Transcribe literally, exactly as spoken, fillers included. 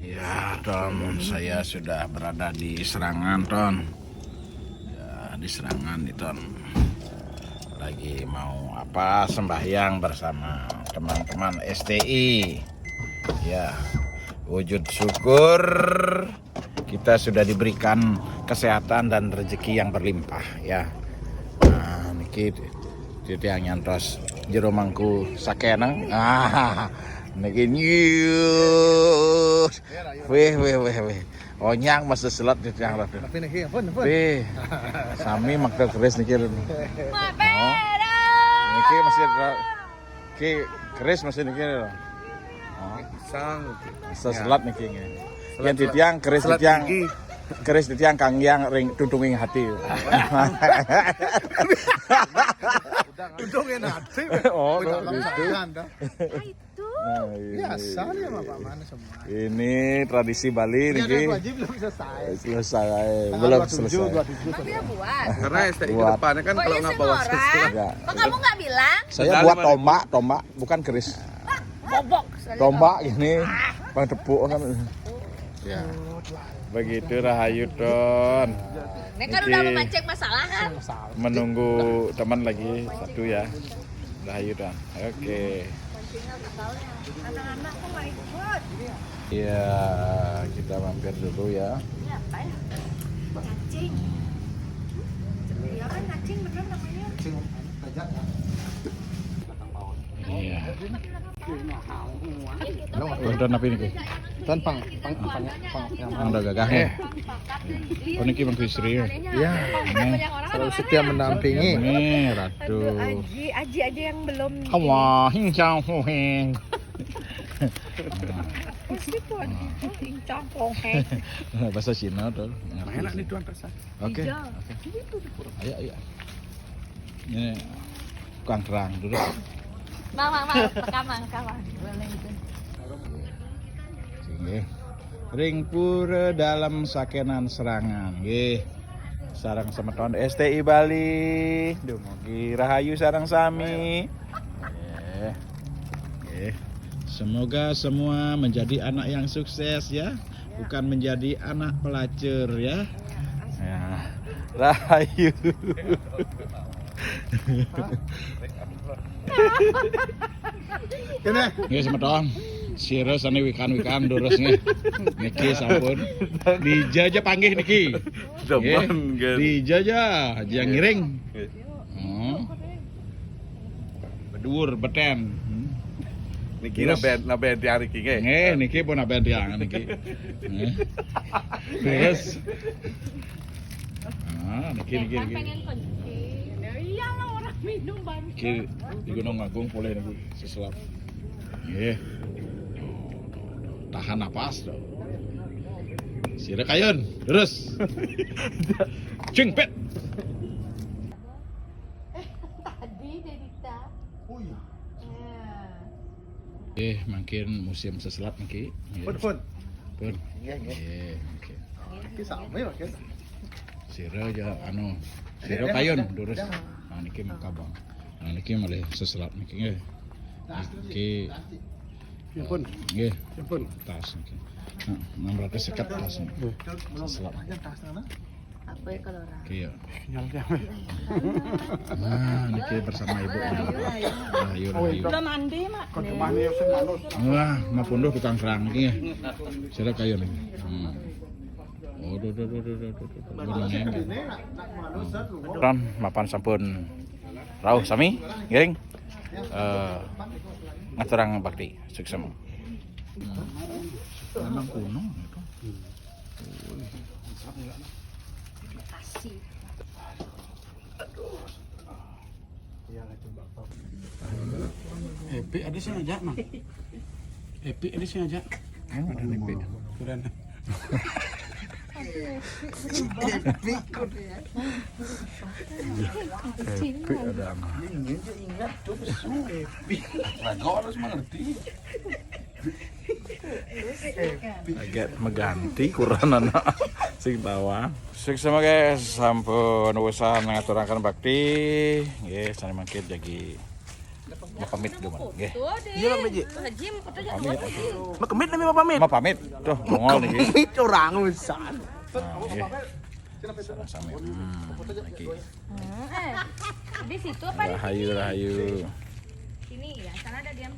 Ya, Ton, saya sudah berada di Serangan, Ton. Ya, di Serangan nih, Ton. Lagi mau apa, sembahyang bersama teman-teman S T I. Ya, wujud syukur kita sudah diberikan kesehatan dan rezeki yang berlimpah, ya. Nah, niki titiang nyantos jero mangku sakeneng. Ah, niki nyus. Weh, weh, weh, weh. Onyang masih selat titiang, Raden. Tapi niki ampun, ampun. Weh. Sami makta keris niki, Raden. Oh. Niki masih ra-, ki keris masih niki, Raden. Oh. Sang. Selat niki nggih. Selat, yang titiang keris selat titiang niki. Keris titiang kanggiang ring tutunging hati. Tutungin hati. Oh, dalam gitu. Nah, itu. Nah, iya. Biasa ya, Bapak, mana semua. Ini tradisi Bali. Ini niki. Ada dua jam belum selesai. Selesai. Tanggal belum dua puluh tujuh, selesai. Dua puluh tujuh. Tapi ya buat. Karena S T I ke depannya kan kalau nggak bawa sesuatu. Kok kamu nggak bilang? Saya buat tombak, tombak, bukan keris. Bobok. Tombak ini, bang tepuk kan. Ya. Begitu rahayu, Ton. Ini kan udah memancing masalah kan? Menunggu teman lagi satu ya. Rahayu, Ton. Oke. Anak-anak kok nggak ikut? Iya, kita mampir dulu ya. Ini apa ya? Cacing. Iya kan, cacing bener namanya. Cacing pejak ya. Iya. Udah napi niki? Tan pang, pang, pang, pang, yang udah gagah ya. Oh, niki Bang Fisri. Iya. Selalu setia mendampingi. Nih, Ratu. Aji, Aji aja yang belum. Hawa, hing chang hu hing. Meskipun itu hing chang hu hing. Bahasa Cina tuh. Enak nih, Tuan, rasa. Oke. Hijau. Oke. Ayo, ayo. Ini kangkrang dulu. Bang, bang, bang, rekaman, rekaman. Boleh itu. Nggih. Ring pura dalam sakenan Serangan, nggih. Sareng semeton S T I Bali, dumugi rahayu sareng sami. Nggih. Nggih. Semoga semua menjadi anak yang sukses ya, bukan menjadi anak pelacur ya. Ya. Rahayu. Kene. Nggih, semeton. Sira sane wikan-wikan durus nggih. Niki sampun. Dijaja panggih niki. Demen, nggih, kan? Dijaja, aja ngiring. Nggih. Hmm. Beduwur, beten. Hmm. Niki terus naben, naben tiang niki, nggih. Nggih, niki pun naben tiang niki. Nggih. Terus. Ah, niki, niki, niki. Pengen kencing. Ya iyalah, orang minum banyak. Niki di Gunung Agung boleh niki seselap. Nggih. Tahan napas tuh. Sira kayun, terus. Cingpet. Tadi dari ta. Oh iya. Nah. Eh, mungkin musim seselap niki. Nggih. Pun, pun. Pun. Nggih, nggih. Nggih, oke. Iki sami, Mas. Sira aja anu, sira kayun durus. Ya. Nah, niki makabang. Nah, niki malih seselap niki nggih. Niki. Ya pun. Nggih. Ya pun. Tas niki. Nah, enam ratus seket tas niki. Seselap. Apa ya kalau orang? Oke, ya. Nyal dia. Nah, niki bersama ibu. Ayo, ayo. Belum mandi, Mak. Kok cuma nih sing manus. Wah, mau punduh tukang kerang niki. Sira kayun niki. Hmm. Oh, duh, duh, duh. Kan mapan sampun rauh sami, ngiring. Eh, ngaturang bakti, suksma. Hmm. Memang kuno itu. Kasih. Epic ada sing ngajak, Mang. Epic ada sing ngajak. Ada Epic. Kurang. Epic kok. Epic ada, Mang. Ini dia ingat tuh, Epic. Lah, kau harus mengerti. Agak mengganti kurang anak sing tawang. Suksma guys, sampun urusan ngaturaken bakti. Nggih, sane mangkin jagi Pamit dulu, Bang. Nggih. Iya, Bang Beji. Haji mau foto aja. Pamit. Foto aja. Mau pamit nih, Bang, pamit. Mau pamit. Tuh, nongol nih. Itu orang usan. Nah, nggih. Sama-sama. Hmm, lagi. Hmm, eh. Di situ apa di Rahayu, sini? Rahayu. Sini ya, sana ada diam.